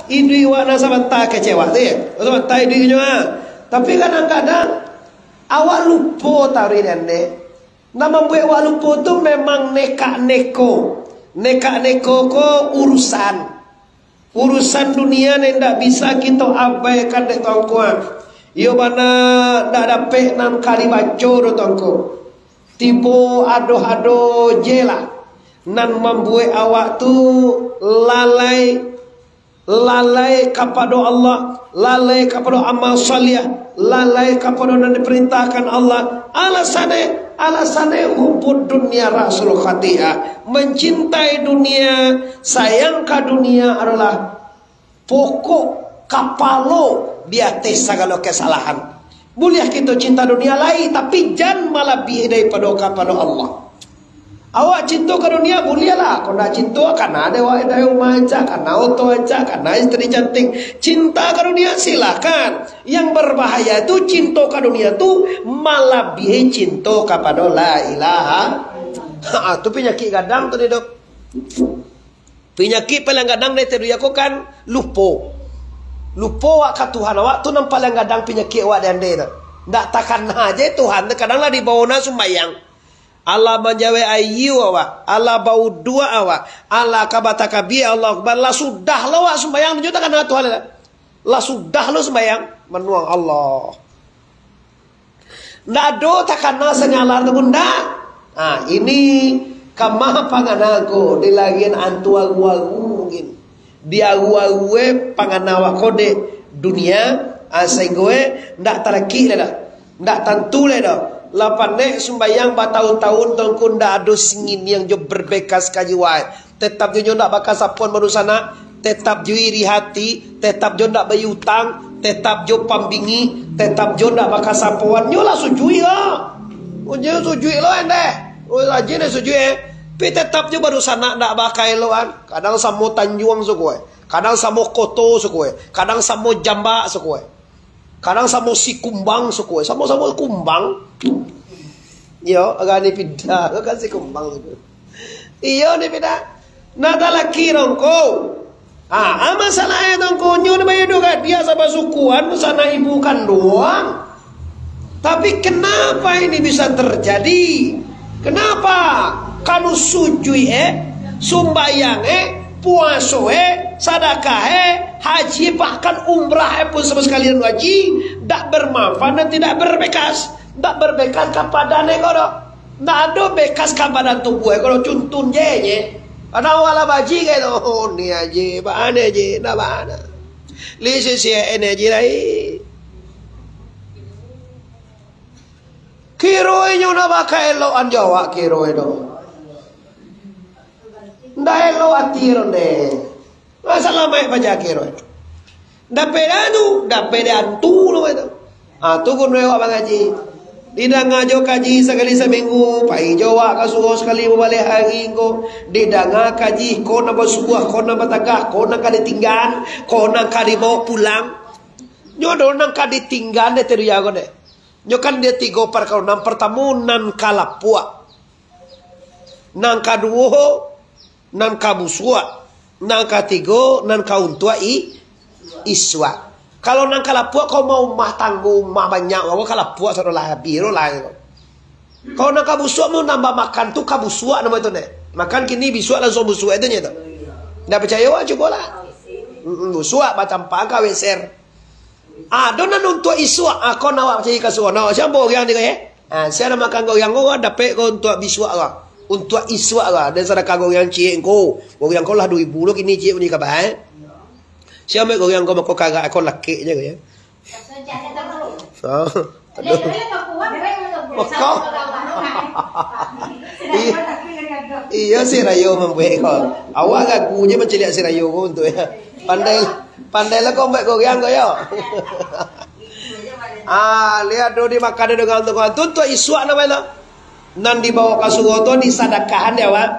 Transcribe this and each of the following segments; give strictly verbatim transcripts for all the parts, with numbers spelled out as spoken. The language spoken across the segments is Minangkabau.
Iduik awak nan sabanta kecek awak tu, yo. Sabanta iduiknyo, ha. Tapi kadang-kadang awak lupo taruih dek ande. Nan mambuek awak lupo tu memang nekak-neko. Nekak-neko ko urusan. Urusan dunia nan indak bisa kito abaikan dek Tuanku. Iyo bana, ndak dapek nan ka dibaco doh Tuanku. Tibo ado-ado je lah nan mambuek awak tu lalai, lalai kapado Allah, lalai kapado amal saliah, lalai kapado nan diparintahkan Allah. Alasannyo, alasannyo hubud dunia ra'sul khati'ah. Mancintai dunia, sayang ka dunia adolah pokok kapalo di ateh sagalo kasalahan. Buliah kito cinta dunia lai, tapi jan malabihi daripado kapado Allah. Awak cinto ka dunia buliah lah, kok ndak cinto, kana dek awak dari rumah ancak, kana oto ancak, kana istri cantik. Cinta ka dunia silahkan. Yang berbahaya tu cinto ka dunia tu malabihi cinto kapado la ilaha. Ha, tu panyakik gadang tu ni, Dok. Pinyakik paling gadang dari tadunia ko kan lupo. Lupo awak ka Tuhan awak tu nan paling gadang pinyakik awak di ande tu. Ndak takana je Tuhan tu kadang lah dibawo na sumbayang. Alah manjawek ayie awak, alah bauduak awak, alah ka batakabia, Allahu Akbar, lah sudah lo awak sumbayang, nyo takana Tuhan lah. Lah sudah lo sumbayang, manuang Allah. Ndak ado takana sanyalar tu pun ndak. Ha, ini kama pangana ko di lagian antu aru-aru mungkin. Di aru-aru e pangana awak ko dek dunia, ha, sahinggo e ndak tarakik dah. Ndak tantu lai dah. Lah panek sumbayang batahun-tahun tongko ndak ado singiniang jo berbekas ka jiwa e. Tetap jo nyo ndak bakasapoan badunsanak, tetap jo iri hati, tetap jo ndak bayia utang, tetap jo pambingik, tetap jo ndak bakasapoan. Nyo lah sujuik lo. Oh, nyo sujuik lo endeh. Oh, rajin lah sujuik, eh. Tapi tetap jo badunsanak ndak bakaeloan. Kadang samo tanjuang suko, eh. Kadang samo koto suko, eh. Kadang samo jambak suko, eh. Kadang samo si kumbang suko, samo-samo kumbang. Iyo, agak ni pida, kan si kumbang suko. Iyo ni pida. Nah, talaki rongko. Ah, ah, masalah e tongkonyo ni bayo doh gadiah sabasukuan sanak ibu kanduang. Tapi kenapa ini bisa terjadi? Kenapa kanu sujuik e, sumbayang e, puaso e, sadakah e, haji, bahkan umrah e pun sama sekali haji, dak bermanfaat dan tidak berbekas. Dak berbekas ka badan e ko doh. Dak ado bekas ka badan tubuh e ko doh, cuntun je, je. Kadang awak lah baji kayak tu, oh, ni aje, baa ni aje, dak baa. Li sisi e ni aje lai. Kiro inyo nak bakaelokan jo awak kiro e doh. Ndak elok ati ronde. Masalah maik pajakir, weh. Dapek dah tu, dapek dah antu lo, weh, tu. Ah, tu guno awak mangaji. Didanga jo kaji sakali saminggu, pai jo awak ka surau sakali babaleh ari ko. Didanga kaji, ko nan basuah, ko nan batagah, ko nan ka ditinggan, ko nan ka dibawa pulang. Nyo ado nan ka ditinggan dek teruya ko dek. Nyo kan dia tigo parkaro. Nan partamo nan ka lapuak. Nan kaduo, nan ka busuak. Nan katigo, nan ka untuak i-, isuak. Kalau nan ka lapuak, kau mau umah tanggo, umah banyak, kau ka lapuak, sudah lah, habis lo lah. Kalau nan ka busuak, mau nambah makan tu, ka busuak namo itu, nek. Makan kini, bisuak langsung busuak itu, nyo tu. Ndak picayo, cubolah. Mm-mm, busuak, bacampur ka weser. Ado nan untuak isuak, ah, kon awak cari ka surau. Nah, siapa urang ni, eh? Ah, sia nan makan goyang ko, dapek ko untuak bisuak ko. Untuak isuak ko. Dan sadakah goyang ciek ko. Goyang ko lah duo ribu lo kini ciek bunyi kabar, eh. Sia ambiak goyang ko mako karak ko lakek je ko, ya. Ah, aduh. Mako. Iya, iya, si Rayo mambuek ko. Awak gagu je mancaliak si Rayo ko untuak, ya. Pandai, pandai lah kau ambiak goyang ko, yo. Ah, lihat tu dimakan dengan tu, tu, tu isuak namo lo. Nan dibawa ka surau tu disadakahan dek awak.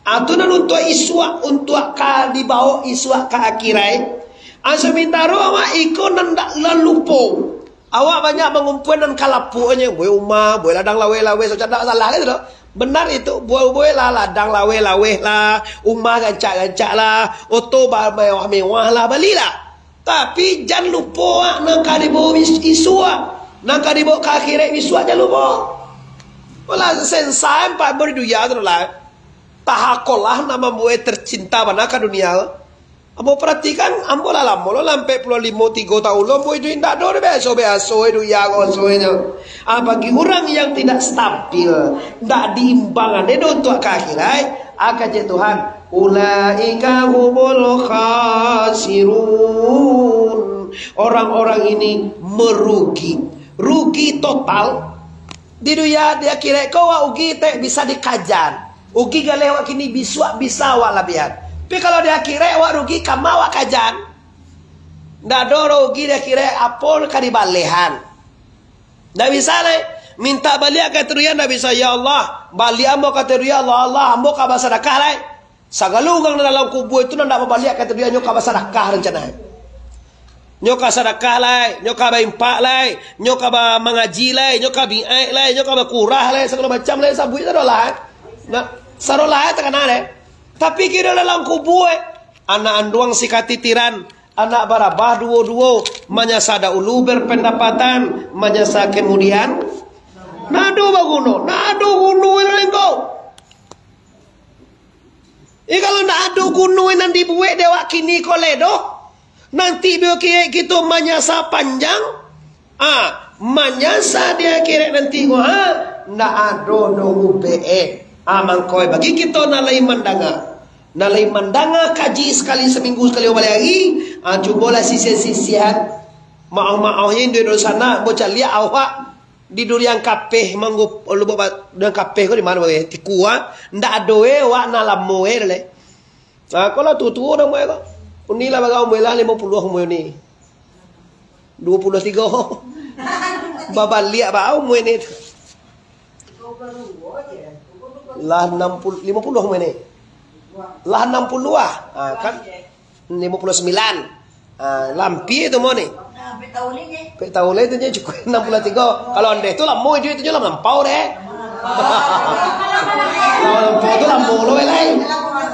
Ah, tu nan untuak isuak, untuak ka dibawa isuak ka akhirat. Ah, sementaro awak iko nan dak lalupo. Awak banyak mangumpuan nan ka lapuak nyo, buek umah, buek ladang laweh-laweh, so cak dak salah kan tu doh. Benar itu, buai-buai lah, ladang laweh-laweh lah, umah rancak-rancak lah, oto ba-, mewah-mewah lah, balilah. Tapi, jan lupo awak nan ka dibawa bis-, isuak, nan ka dibawa ka akhirat isuak, jan lupo. Walah, sensa empat bari dunia tu lah. Tahakolah nan mambuek tercinta bana ka dunia. Ambo paratikan, ambo lah lamo lo, lah ampek puluah limo tigo taun lo, ambo iduik indak ado doh, biaso-biaso iduik, iyo ko suenyo. Ah, bagi urang yang tidak stabil, ndak diimbangan doh untuak ka akhirat, ah, kecek Tuhan, "Ulaika humul khasirun." Orang-orang ini merugi, rugi total. Di dunia, di akhirat ko awak ugi tek bisa dikajan. Ugi galeh awak kini, bisuak bisa awak labihan. Tapi kalau di akhirat awak rugi, kama awak kajan. Ndak ado rugi di akhirat, apo ka dibalehan. Ndak bisa lai. Minta baliak ka dunia ndak bisa, "Ya Allah, baliak ambo ka dunia, Allah, Allah, ambo ka basadakah lai." Sagalo urang nan dalam kubua itu nan ndak babaliak ka dunia, nyo ka basadakah rencana. Nyo ka sadakah lai, nyo ka baimpak lai, nyo ka ba-, mangaji lai, nyo ka biaik lai, nyo ka bakurah lai, sagalo macam lai, sabuik tu lah. Nah, sarolah takana lai. Tapi kiro dalam kubua, eh, anak anduang si katitiran, anak barabah duo-duo, manyasa dahulu berpendapatan, manyasa kemudian, ndak ado baguno, ndak ado guno lai ko. Eh, kalau ndak ado guno nan dibuek dek awak kini ko lai doh, nanti bilo ki-, kito manyasa panjang, ah, manyasa di akhirat nanti ko, ha, ndak ado doh ubek, eh. Ah, mangko, eh, bagi kito nan lai mandanga, nan lai mandanga kaji sakali saminggu, sakali babaliak ari, ah, cubolah sisiah-sisiahan, maoh-maohnyo, indo-indo sanak, bocaliak awak, di Durian Kapeh, Manggo-, Lubuk Ba-, Durian Kapeh ko di mano, eh? Tiku, ah. Ndak ado, eh, wak nan lamo, eh, lai. Ah, ko lah tuo-tuo dah umua ko. Uni lah bara umua lah, limo puluah umua ni. Duo puluah tigo. Babaliak ba umua ni. Lah anam puluah, limo puluah umua ni. Lah anam puluah, ah. Ah, kan? Limo puluah sambilan. Ah, lampia tu mo ni. Pek taun lai tu nyo cukuik anam puluah tigo. Kalau andeh tu lamo iduik tu nyo lah malampau deh. Lah malampau tu lamo lo lai.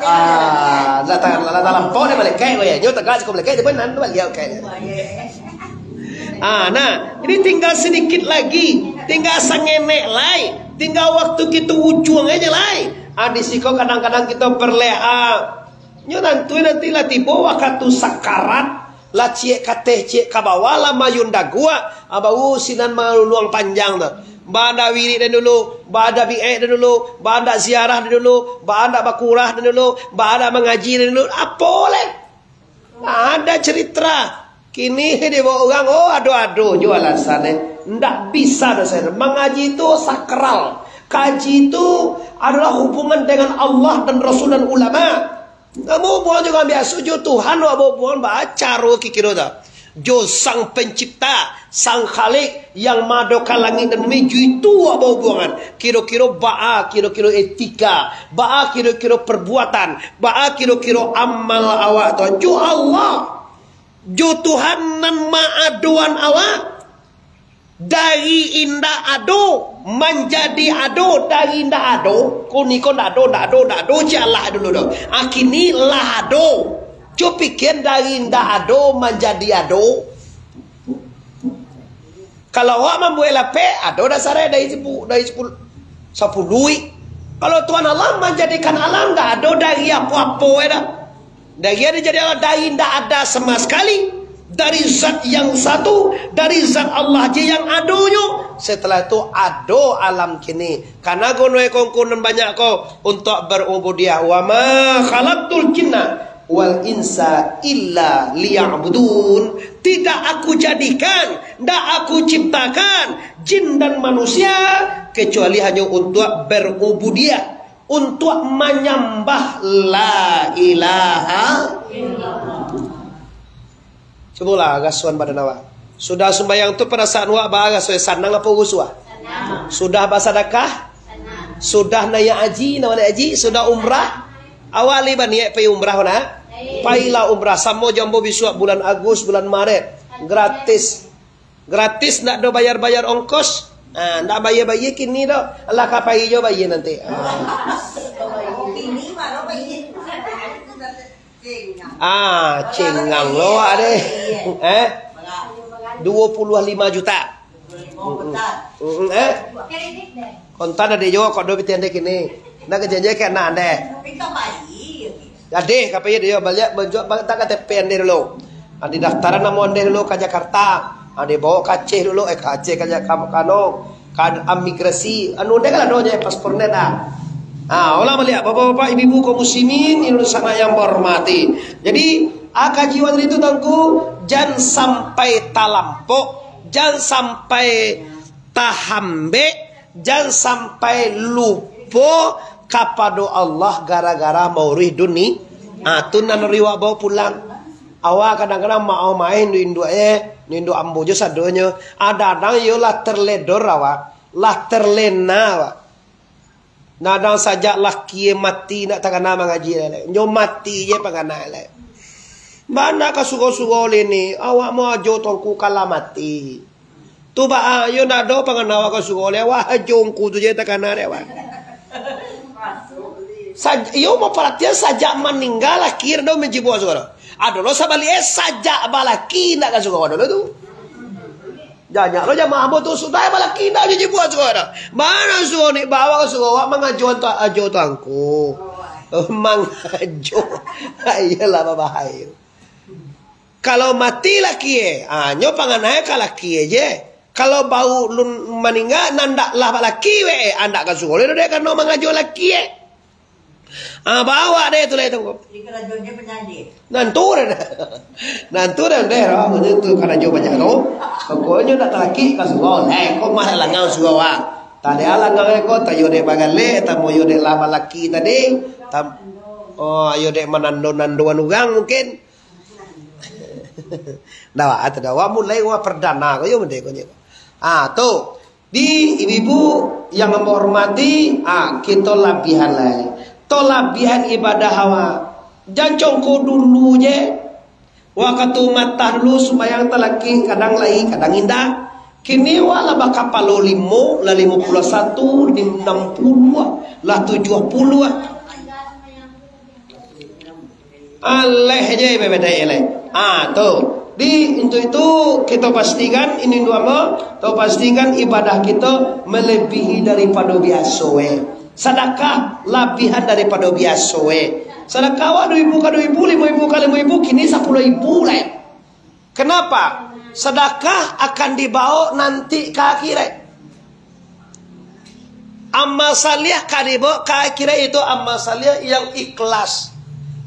Ah, lah ta-, lah talampau deh malaikat ko ya. Nyo tagak siko malaikat, dia pun nan baliau kan. Ah, nah, ini tinggal sedikit lagi, tinggal sangenek lai, tinggal waktu kito ujuang aja lai. Ah, di siko kadang-kadang kito perleh, ah, Nyo tantu nanti lah tibo wakatu sakarat, lah ciek kateh, ciek ka bawah, lah mayun daguak, ah, baru sinan maluluang panjang tu. Ba ado wirik den dulu, ba ado biaik den dulu, ba ado ziarah den dulu, ba ado bakurah den dulu, ba ado mangaji den dulu, apo lai? Ado carito. Kini dibaok urang, oh, ado-ado jo alasan, eh. Ndak bisa doh, saya. Mangaji tu sakral. Kaji tu adolah hubungan dengan Allah dan Rasul dan ulama. Ndak hubungan jo urang biaso, jo Tuhan awak bahubungan, baa caro kiro-kiro tu. Jo Sang Pencipta, Sang Khalik, yang maadokan langik dan bumi, jo itu awak bahubungan. Kiro-kiro baa, kiro-kiro etika, baa kiro-kiro perbuatan, baa kiro-kiro amal awak tu. Jo Allah. Jo Tuhan nan maadoan awak, dari indak ado manjadi ado, dari indak ado, kini ko ndak ado, ndak ado, ndak ado, cak lah dulu tu. Ah, kini lah ado. Cubo pikia, dari indak ado manjadi ado. Kalau awak mambuek lapek, ado dasar dari sipu-, dari sipul-, sapuluah. Kalau Tuhan Allah manjadikan alam, ndak ado dari apo-apo, eh, dah. Dari ado jadi Allah, dari ndak ada sama sekali. Dari zat yang satu, dari zat Allah je yang adonyo. Setelah itu, ado alam kini. Karena guno kongkon nan banyak ko untuk berubudiah. "Wa ma khalaqtul jinna wal insa illa liya'budun." Tidak Aku jadikan, ndak Aku ciptakan jin dan manusia kecuali hanyo untuk berubudiah, untuk manyambah la ilaha illallah. Cubolah rasuan badan awak. Sudah sumbayang tu, parasaan awak baa raso, sanang apo rusuah? Sanang. Sudah basadakah? Sanang. Sudah naiak haji, naiak haji, sudah umrah? Awak lai baniaik pai umrah, nak? Lai. Pailah umrah, samo jo ambo bisuak bulan Agus, bulan Maret. Gratis. Gratis, ndak ado bayar-bayar ongkos. Ah, ndak bayia-bayia kini doh. Alah ka pai jo bayia nanti. Ah. Ah, cengang lo ade. Eh? Dua puluh lima juta. Mm-mm. Mm-mm, eh? Kontan ade juo kok do pitih ande kini. Ndak kajanji ka anak ande. Ade, ka pai dio baliak menjual tak K T P ande dulu. Ah, didaftaran namo ande dulu ka Jakarta. Ah, dibawa ka Aceh dulu, eh, ka Aceh ka Ja-, ka, ka anu, ka imigrasi. Anu ande kan ado je paspor ande dah. Ah, ulang baliak, bapak-bapak, ibu-ibu, kaum muslimin, yang sanak yang bahormati. Jadi, ah, kaji wan itu tangku, jan sampai talampok, jan sampai tahambek, jan sampai lupo kapado Allah gara-gara mauruih duni-, ah, tu nan riwak bawa pulang. Awak kadang-kadang maoh main induak-induak, eh, induak ambo jo sadonyo. Ada-ada iyo lah terledor awak, lah terlena awak. Nadang sajak laki mati nak takana mangaji lai. Nyo mati je pangana lai. Bana ka surau-surau lini, awak mau ajo tongku kalah mati. Tu baa, yo ndak ado pangana awak ka surau lai, awak ajo ungku tu je takana dek awak. Saj-, iyo mau paratian sajak maningga laki ndak ado manjibua surau. Ado lo sabalik, eh, sajak balaki ndak ka surau ado lo tu. Banyak lo jamaah ambo tu, sudah balaki ndak jadi buat suruah dah. Mana suruah ni bawa suruah awak mangajo tu, ajo tu angku. Mangajo. Iyalah babahai. Kalau mati laki eh, ah, nyo panganai ka laki eh je. Kalau baru lun maningga, nan ndak lah balaki we eh, andak ka suruah dek karano mangajo laki eh. Ah, bawa deh tu lai tu. Di karajo dia penyanyi. Nantu deh. Nantu deh, deh, roh, macam tu karajo banyak tu. Pokoknya nak talaki ka surau. Eh, kok mah langang surau, ah. Tadi ah langang eh, kok, tayo dek bagalek, tamu yo dek lah balaki tadi. Tam-, oh, yo dek manando-nandoan urang mungkin. Dah, ah, tu dah. Wah, mulai wah perdana ko yo mende ko nyo. Ah, tu. Di ibu-ibu yang ambo hormati, ah, kito labihan lai. To labihan ibadah awak. Jan congko dulu je. Wakatu matah dulu sumbayang talaki, kadang lai, kadang indak. Kini wak lah bakapalo limo, lah limo puluah satu, lim-, anam puluah, lah tujuah puluah. Aleh je bebeda aleh. Ah, tu. Di, untuk itu, kita pastikan, ini dua mo, kita pastikan ibadah kita melebihi daripada biasa, eh. Sadakah labihan daripada biasa, eh. Sadakah awak dua ribu ka dua ribu, lima ribu ka lima ribu, kini sapuluah ribu lah, eh. Kenapa? Sedekah akan dibawa nanti ka akhirat. Amal saleh ka dibawa ka akhirat itu amal saleh yang ikhlas,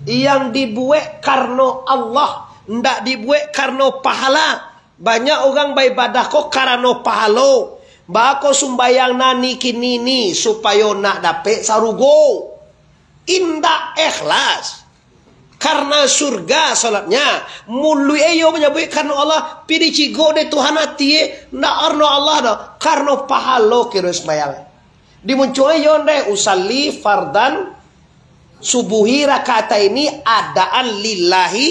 yang dibuat karena Allah, ndak dibuat karena pahala. Banyak orang baibadah ko karena pahalo. Bako sumbayang nani kini ni supayo nak dapek sarugo. Indak ikhlas. Karena surga salatnya, muluik iyo manyabuik karena Allah, pi dicigok dek Tuhan ati, ndak karena Allah doh, karena pahalo kiro sumbayang. Dimuncuang iyo ndeh, usalli fardan subuhi rakaat ini adaan lillahi,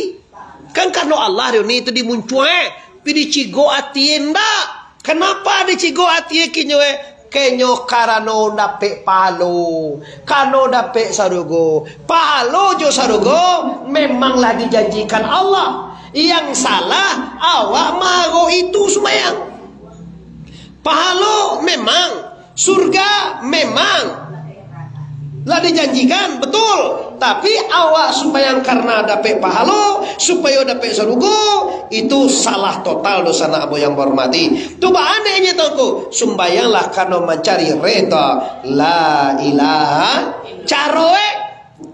kan karena Allah dio ni itu dimuncuang, pi dicigok ati ndak. Kenapa dicigok ati kinyo eh? Kenyo karano dapek pahalo, karano dapek sarugo. Pahalo jo sarugo memang lah dijanjikan Allah. Yang salah, awak maharok itu sumbayang. Pahalo memang, surga memang. Lah dijanjikan, betul. Tapi awak sumbayang karena dapek pahalo, supayo dapek sarugo, itu salah total dosa nak abo yang bahormati. Tu baaneknyo tu, sumbayanglah karena mancari reda. La ilaha. Caro eh,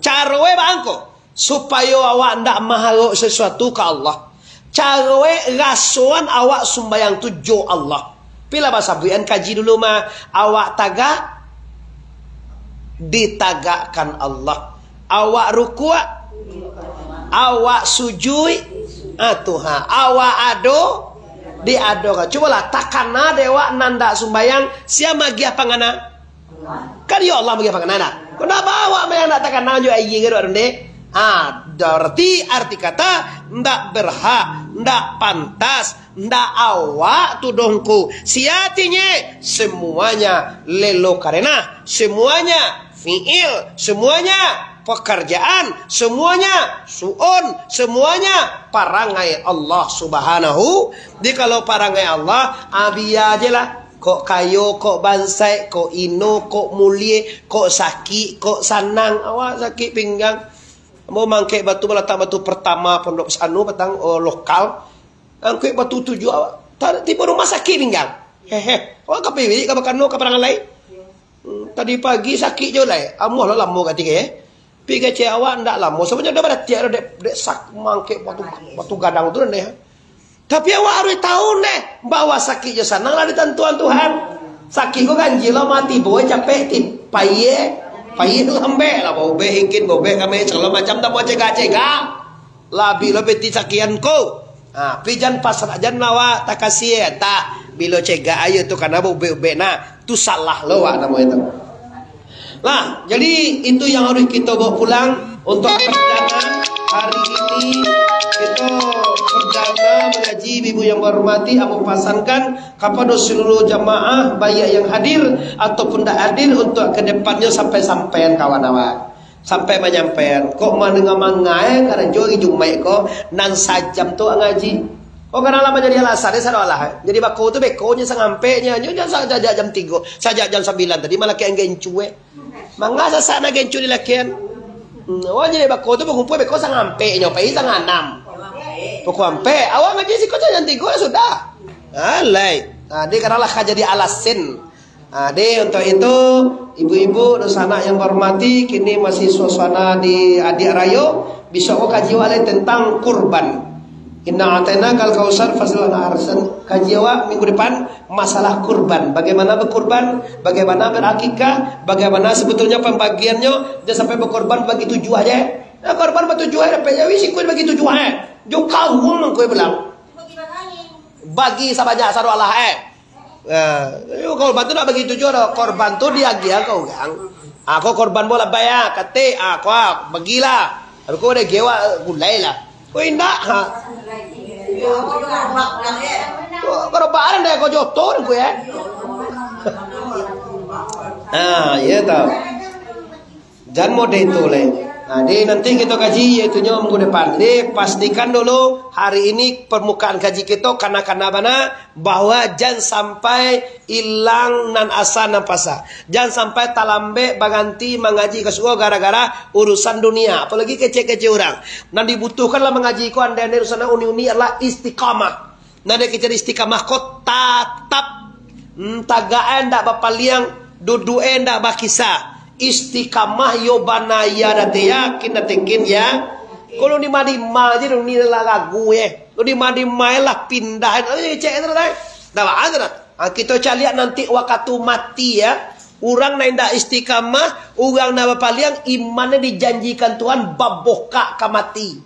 caro eh baangko. Supayo awak ndak maharok sasuatu ka Allah. Caro eh rasoan awak sumbayang tu jo Allah. Pilah basabuikan kaji dulu mah. Awak tagak, ditagakkan Allah. Awak rukuak, awak sujuik, ah, Tuhan. Awak ado, diadokan. Cubolah takana dek awak nan ndak sumbayang, sia magiah pangana? Kan iyo Allah magiah pangana dah. Kenapa awak mah yang ndak takana jo aia ko dek? Ha, Berarti arti kata, ndak berhak, ndak pantas, ndak awak tu doh ngku. Sia atinye? Semuanya lelo karena, semuanya fi'il, semuanya pekerjaan, semuanya su'un, semuanya parangai Allah Subhanahu. Jadi kalau parangai Allah, ah, bia je lah. Kok kayo, kok bansaik, kok ino, kok mulie, kok sakik, kok sanang. Awak sakik pinggang. Mau mangkek batu, malatak batu pertama pondok anu, patang, oh, lokal. Angkek batu tujuah, awak. Ta-, tibo rumah sakik pinggang. Hehe. Awak ka piwik, ka bakano, ka parangai lai. Hmm, tadi pagi sakik jo lai. Amuah lah lamo ka tingga, eh. Pi kecek awak ndak lamo. Sabananyo dah baratiak dah dek, dek sak mangkek batu, batu gadang tu dah, eh. Tapi awak harus tahu neh, bahwa sakik jo sanang lah ditentuan Tuhan. Sakik ko ganjil lah mati, boy capek ti, payie, payie tu lambek lah, bobek ingkin, bobek kami, segala macam dah mau cegak-cegak. Labi lo beti sakian ko. Ha, pi jan pasrah, jan awak takasih, tak. Bilo cegak ayo tu, karena bobek-bobek nah. Tu salah lo wak namo itu. Lah, jadi itu yang harus kita bawa pulang untuk perdana hari ini. Kita perdana mengaji, ibu yang berhormati, ambo pasankan kepada seluruh jamaah, baik yang hadir ataupun tidak hadir, untuk ke depannya sampai-sampai kawan awak. Sampai manyampaian. Kok mandanga mangai karajo hari Jumaik ko, nan sajam tu ngaji. Oh, karena lah manjadi alasan, eh, sadoalah, eh. Jadi bako tu beko nyo sangampeknyo, nyo jan sajak jam tigo, sajak jam sambilan tadi malakian gencu, eh. Manga sasak nak gencu dilakian. Hmm, oh, jadi bako tu bakumpul beko sangampeknyo, pai sanganam. Pukul ampek, awak ngaji siko jam tigo lah sudah. Alai. Nah, dia karena lah jadi alasan. Ah, deh, untuk itu, ibu-ibu, dunsanak yang bahormati, kini masih suasana di adiak rayo, bisuak ko kaji awak lai tentang kurban. Inna a'tainakal kautsar, fasalli li rabbika wanhar. Kaji awak minggu depan, masalah kurban. Bagaimana berkurban, bagaimana berakikah, bagaimana sebetulnya pembagiannya, jan sampai berkurban bagi tujuah aja. Nah, kurban bagi tujuah, dapek jawi sikut bagi tujuah, eh. Jo kaum mangko bilang. Bagi sabanyak sadoalah, eh. Nah, yo, korban tu nak bagi tujuah doh. Korban tu diagiah ka urang. Ah, ko korban boh labai, ah, katik, ah, ko, ah, bagilah. Tapi ko udah gewa, gulai lah. Ko indak, ha. Ko, berobaan deh, ko jotor ko, ya. Ah, iya tau. Jan model tu lai. Nah, di nanti kita kaji, yaitunyo minggu depan. Jadi, pastikan dulu hari ini permukaan kaji kita kana-kana bana, bahwa jan sampai ilang nan asa nan pasa. Jan sampai talambek baganti mangaji ka surau gara-gara urusan dunia. Apalagi kecek-kecek urang. Nan dibutuhkan lah mangaji ko andai-andai urusan uni-uni adalah istiqamah. Nah, dek kito istiqamah ko tatap, mm, tagak e ndak bapaliang, duduk e ndak bakisa. Istiqamah yo bana ya date yakin date kin ya. Kalau di madima je ni lah ragu ye. Kalau di madima lah pindah. Cek itu dah. Dah baa tu dah. Ha, kito caliak nanti wakatu mati ya. Urang nan indak istiqamah, urang nan bapaliang, imannyo dijanjikan Tuhan babokak ka mati.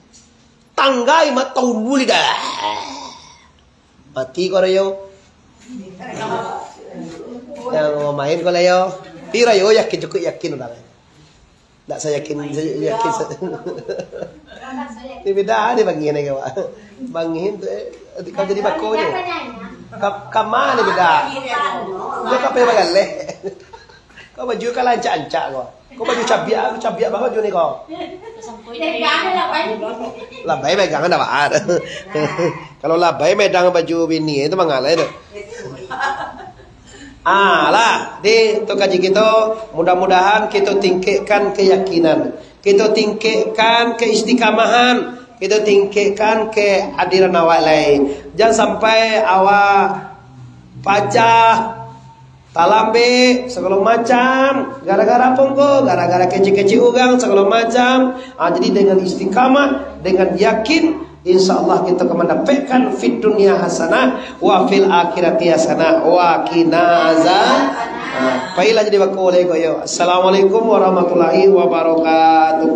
Tanggai mah taun buli dah. Mati ko rayo. Yang main ko rayo. Pi rayo yakin, cukup yakin urang. Ndak sayakin, yakin sa-, ni beda ni bangih ni, kawan. Bangih tu, eh, kau jadi bako je. Ka-, kama ni beda. Dia kapai bagaleh. Kau baju kan lah ancak-ancak kau. Kau baju cabiak, aku cabiak banget baju ni kau. Labai pegangan dah, Pak. Kalau labai medang baju bini itu mangalai tu. Ah, lah, di tu kaji kita, mudah-mudahan kita tingkatkan keyakinan, kita tingkatkan keistiqamahan, kita tingkatkan kehadiran awak lai. Jangan sampai awak pacah, talambek, sagalo macam, gara-gara pongko, gara-gara kecek-kecek urang, sagalo macam. Ah, jadi dengan istiqamah, dengan yakin, insya Allah kita akan mendapatkan fid dunya hasanah, wa fil akhirati hasanah, wa qina azab. Ah, pailah jadi bako lai ko yo. Assalamualaikum warahmatullahi wabarakatuh.